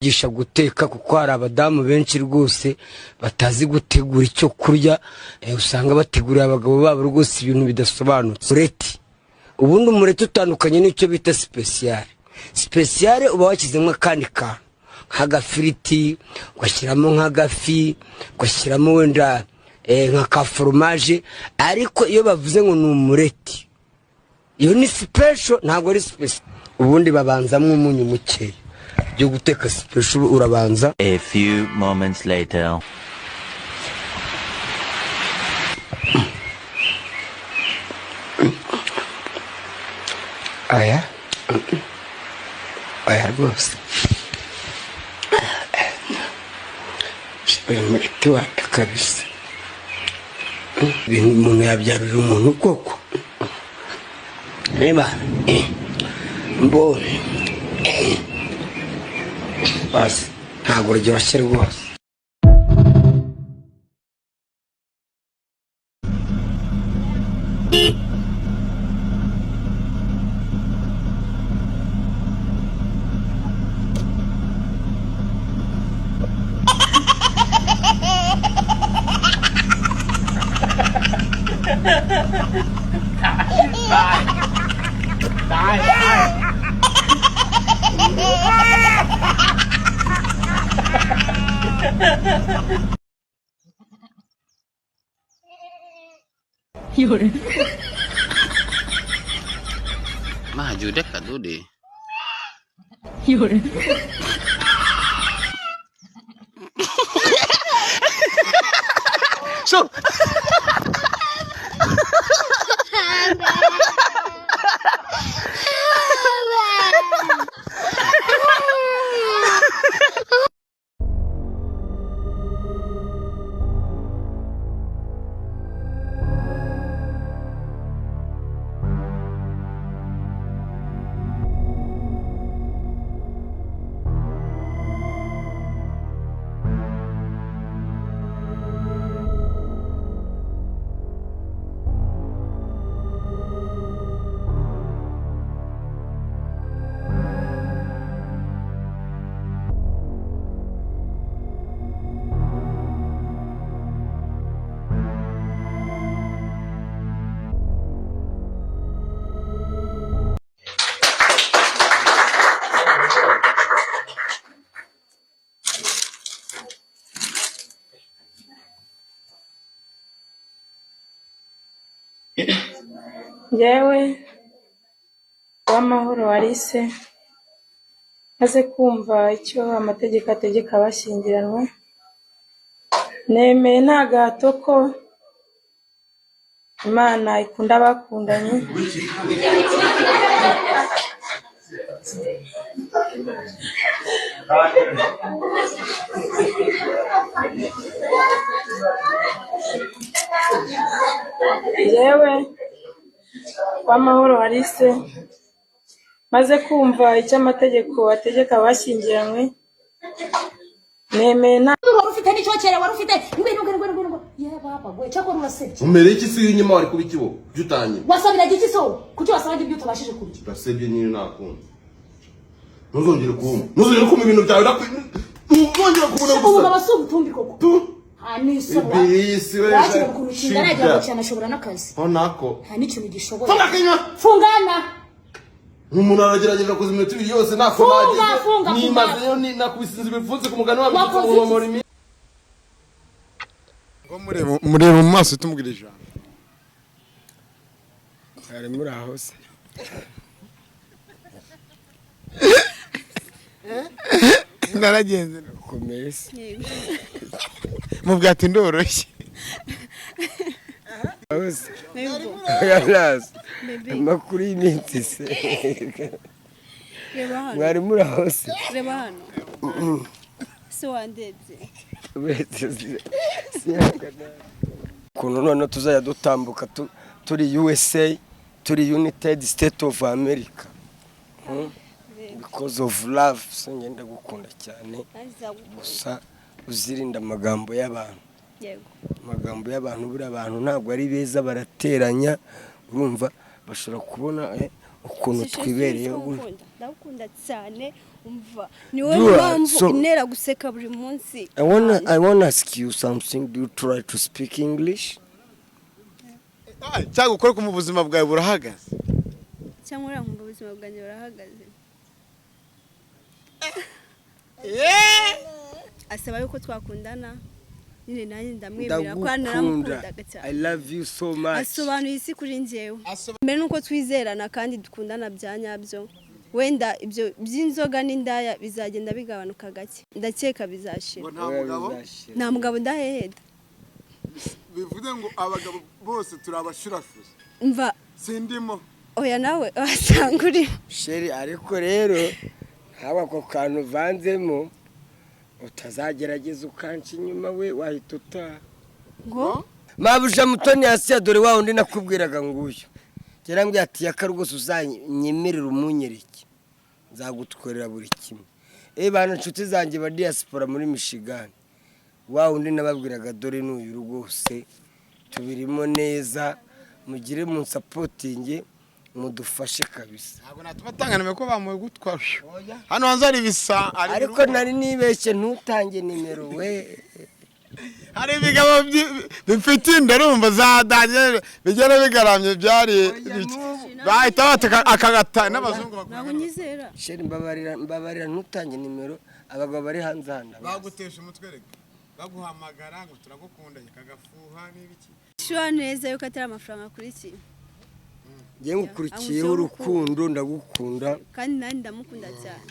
Gisha guteka, kuko hari abadamu benshi rwose batazi gutegura icyo kurya. Usanga bategurira abagabo babo rwose ibintu bidasobanutse. Umureti, ubundi umureti utandukanye n'icyo bita spéciale. Spéciale uba washyizemo akandi kantu nk'agafiriti, ugashyiramo nk'agafi, ugashyiramo wenda nka ka foromaje. Ariko iyo bavuze ngo ni umureti, iyo ni special, ntabwo ari special. Ubundi babanzamo umunyu mukeya. Byo guteka special urabanza A few moments later. Aya, aya rwose, uyu mureti wapi kabisa. Ibintu umuntu yabyarira umuntu koko. Niba mbonye basi ntabwo ruryoshye rwose. Maju dek atuh deh. So Njyewe Uwamahoro Alice, maze kumva icyo amategeko ategeka abashyingiranywe, nemeye nta gahato ko Imana ikunda abakundanye. Njyewe Uwamahoro Alice, maze kumva icyo amategeko ategeka abashyingiranywe, nemeye nta Wari ufite n'icyokere, wari ufite. Ngwino, ngwino, ngwino, ngwino! Ye baba we, cyakora urasebye. Umereye iki se? Inyuma wari kuba ikibo kuki utanyima? Wasabiraga iki se wowe? Kuki wasabaga ibyo utabashije kurya? Urasebye nyine, nakunda. Ntuzongere kumpa, ntuzongere kumpa ibintu byawe, ntuzongere kubona. Ubu Gusa baba si ubutumbi koko? Tu. Nta n'isoni. Ibilisi we. Wakira ukuntu kingana, yagira ngo Shida. cyanashobora n'akazi. Ho nako. Nta n'ikintu gishoboye. Funga kinywa. Fungana. Umuntu aragerageza kuza iminota 2 yose ntako. Funga, Nagize funga, funga. nimazeyo, ni nakubise inzu ibipfunsi ku mugani wabyo. Wakoze iki? Muri mi Ngo mureba, mureba mu maso, tumubwira ijambo. Mwari muri aho se? Naragenze. Ukomeye se? Mubwira ati ndoroshye. Aho se? Yarazi amakuru y'iminsi se? Reba hano. Mwari muri aho se? Reba hano se, wandebye. Ukuntu noneho tuzajya dutambuka turi USA, turi United State of America. Because of love. So ngenda gukunda cyane. Gusa uzirinda amagambo y'abantu. Yego. Amagambo y'abantu, buriya abantu ntabwo ari beza, barateranya. Urumva bashobora kubona ukuntu twibereyeho gutya. Ndagukunda cyane. Umva, ni wowe mpamvu intera guseka buri munsi. I wanna ask you something. Do you try to speak English? Cyangwa ukore mu buzima bwawe burahagaze. Cyangwa uriya nkumva ubuzima bwanjye burahagaze. Asaba yuko twakundana nyine, nanjye ndamwemerera ko Ndagukunda. naramukundaga cyane. I love you so much. Asobanuye isi kuri njyewe. Mbere nuko twizerana kandi dukundana bya nyabyo, wenda ibyo by'inzoga n'indaya bizagenda bigabanuka gake, ndakeka bizashira. Ngo nta mugabo? Nta mugabo, ndaheheda. Bivuze ngo abagabo bose turi abashurashuzi? Mva. Sindimo. Oya, nawe wasanga urimo. Chérie, ariko rero nkawe ako kantu uvanzemo, utazagerageza ukanca inyuma, we wahita utaha. Ngo? Mabuja Mutoni Hasi, dore wa wundi nakubwiraga nguyu. Yarambwiye ati: "Yaka rwose uzanyemerera umunyereke, nzagutwerera buri kimwe." Bana, inshuti zanjye ba diaspora muri Michigan, wa wundi nababwiraga dore n'uyu rwose, tubirimo neza. Mugire mu supportinge, mudufashe kabisa. Ntabwo natuma atanga nimero ko bamuwe gutwara hano hanze hari ibisa hari. Ariko nari nibeshye, ntutange nimero we. Hari ibigabo bifite inda, urumva za daniel bigera bigaramye byari bahita bataka akagata n'abazungu. Ntabwo nyizera. Chérie, mbabarira, mbabarira, ntutange nimero. Abagabo bari hanze hano ndabazi. Bagutesha umutwe reka, baguhamagara ngo turagukunda, kagafuha n'ibiki. Sure neza yuko atari amafaranga akurikiye? Njye ngukurikiyeho urukundo, ndagukunda. Kandi nanjye ndamukunda cyane.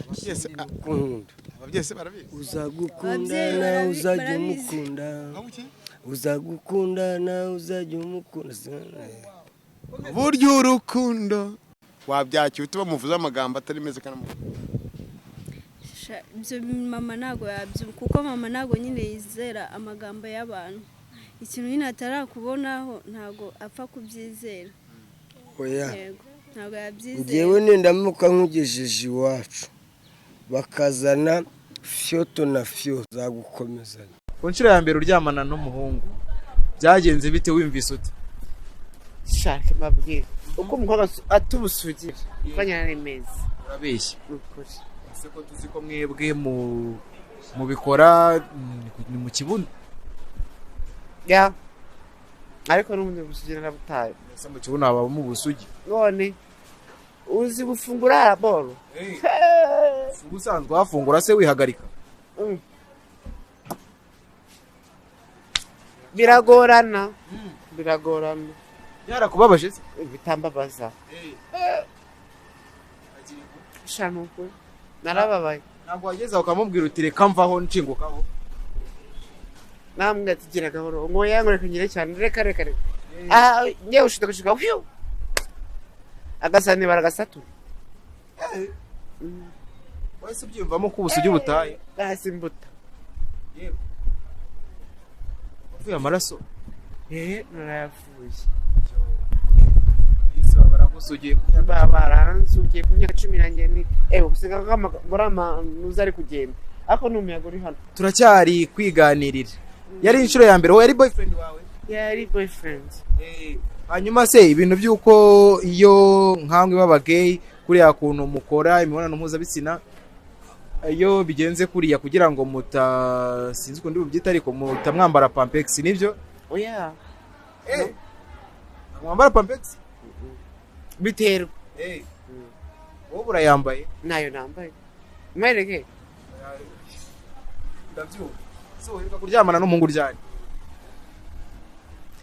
Kunkunda. Ababyeyi se barabizi? Uzagukunda Ababyeyi nawe uzajya barabizi. umukunda, uzagukunda nawe uzajya umukunda. Burya urukundo wabyakira ute bamuvuze amagambo atari meza kandi Ibyo mama ntabwo yabyumva, kuko mama ntabwo nyine yizera amagambo y'abantu. Ikintu nyine atarakubonaho ntabwo apfa kubyizera. Oya. Yego, ntabwo yabyizera. Ngewe nindamuka nkugejeje iwacu bakazana fyoto na fyoto, zagukomezanya. Ku nshuro ya mbere uryamana n'umuhungu byagenze bite? Wumvise ute? Shaka mbabwire uko umukobwa atubusugira kanya ari meza. Urabeshya. Ni ukuri. Ese ko tuzi ko mwebwe mu mubikora ni mu kibuno? Ya, ariko n'ubundi busugira nabutaye. Ese mu kibuno habamo ubusugi? None uzi gufungura boro? Ubusanzwe wafungura se wihagarika? Biragorana, biragorana. Byarakubabaje se? Bitambabaza sha, ni ukuri narababaye. Ntabwo wageze aho ukamubwira uti: "Reka mvaho nshingukaho"? Namwe ati: "Gira gahoro," ngo yangu reka ngire cyane, reka reka reka, ah ngewe ushita gushika hwiu agasani baragasatura. Wahise ubyiyumvamo ko ubusugi butaye? Hasi imbuto. Wavuye amaraso? Eh, narayavuye. Baragusugiye? Baransugiye ku myaka 10 nanjye ni ewe gusiga ngora amanuza ari kugenda, ariko ni umuyaga uri hano. Turacyari kwiganirira. Yari inshuro ya mbere, wowe yari boyfriend wawe? Yari boyfriend. Hanyuma se ibintu by'uko iyo nkamwe baba gay kuriya kuntu mukora imibonano mpuzabitsina, iyo bigenze kuriya kugira ngo muta, sinzi ukuntu bubyita, ariko mutamwambara pampex, nibyo? Oya. Eh, mwambara pampex? Biterwa. Eh, wowe urayambaye? Nayo nambaye, mwereke. Ndabyumva. So uheruka kuryamana n'umuhungu ryari?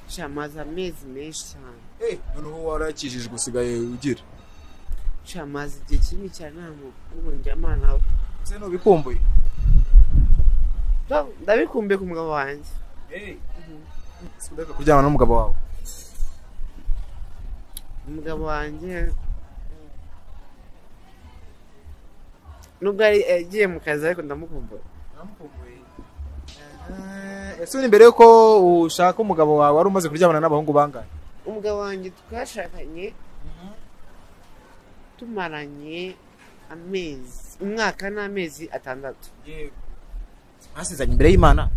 Sha, maze amezi menshi cyane. Eh, noneho warakijijwe, usigaye ugira? Sha, maze igihe kinini cyane nta muhungu ndyamana nawe. Ese ntubikumbuye? Ndabikumbuye ku mugabo wanjye. Eh, uheruka kuryamana n'umugabo wawe? Umugabo wanjye nubwo yari yagiye mu kazi, ariko ndamukumbuye. Ese uri mbere yuko ushaka umugabo wawe wari umaze kuryamana n'abahungu bangahe? Umugabo wanjye twashakanye tumaranye amezi, umwaka n'amezi 6. Mwasezeranye imbere y'Imana?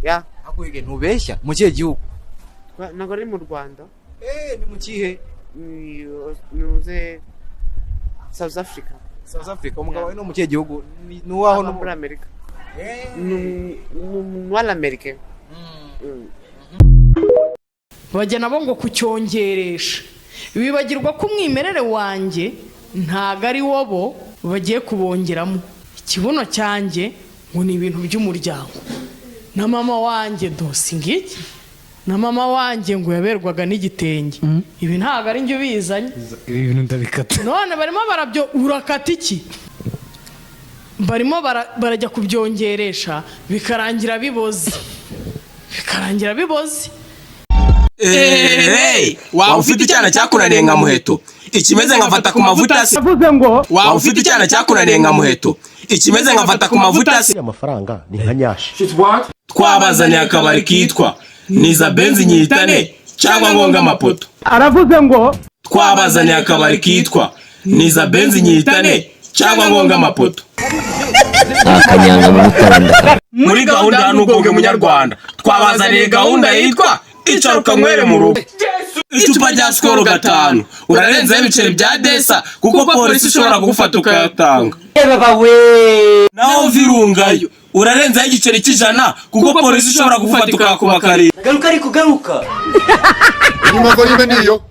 Ya. Akwege, ntubeshya. Mu kihe gihugu? Ntabwo ari mu Rwanda. Eh, ni mu kihe? Nuze South Africa. South Africa. Umugabo wawe ni mu kihe gihugu? Ni uwaho? Aba muri Amerika. Ni uw'Amerika. Bajya nabo ngo kucyongeresha, bibagirwa ko umwimerere wanjye ntago ari wo bo bagiye kubongeramo. Ikibuno cyanjye ngo ni ibintu by'umuryango na mama wanjye, dosi ngiki na mama wanjye ngo yaberwaga n'igitenge. Ibi ntabwo ari njye ubizanye. Ibi bintu ndabikata. None barimo barabyo. Urakata iki? Barimo barajya kubyongeresha, bikarangira biboze, bikarangira biboze. Hey, waba ufite icyana cyakunaniye nka Muheto, ikimeze nka fata ku mavuta se? Waba ufite icyana cyakunaniye nka Muheto, ikimeze nka fata ku mavuta se? Amafaranga ni nka nyashi. Twabazaniye akabari kitwa Niza Benzi Nyitane cyangwa Ngonga Amapoto. Aravuze ngo Twabazaniye akabari kitwa Niza Benzi Nyitane cyangwa Ngonga Amapoto. Akanyanga mu mutaranda. Muri gahunda ya Nugonge Munyarwanda, twabazaniye gahunda yitwa Icara Ukanywere mu Rugo. Icupa rya Skol 5, urarenzaho ibiceri bya desa, kuko polisi ishobora kugufata ukayatanga. Naho Virungayo, urarenzaho igiceri cy'100, kuko polisi ishobora kugufata ukayakuba karindwi. Garuka, ariko garuka. Inyuma volume niyo.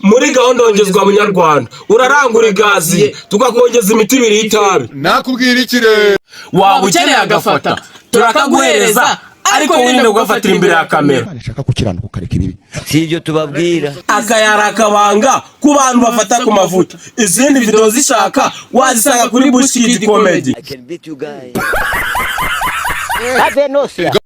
Muri gahunda Yongezwa Munyarwanda, urarangura igazi tukakongeza imiti ibiri y'itabi. Nakubwira ikire. Waba ukeneye agafata, turakaguhereza, ariko wirinde kugafatira imbere ya kamera. Nshaka gukiranuka ukareka ibibi. Si ibyo tubabwira. Akayari akabanga ku bantu bafata ku mavuta. Izindi video zishaka wazisanga kuri Bushkid Comedy. I can beat you guys.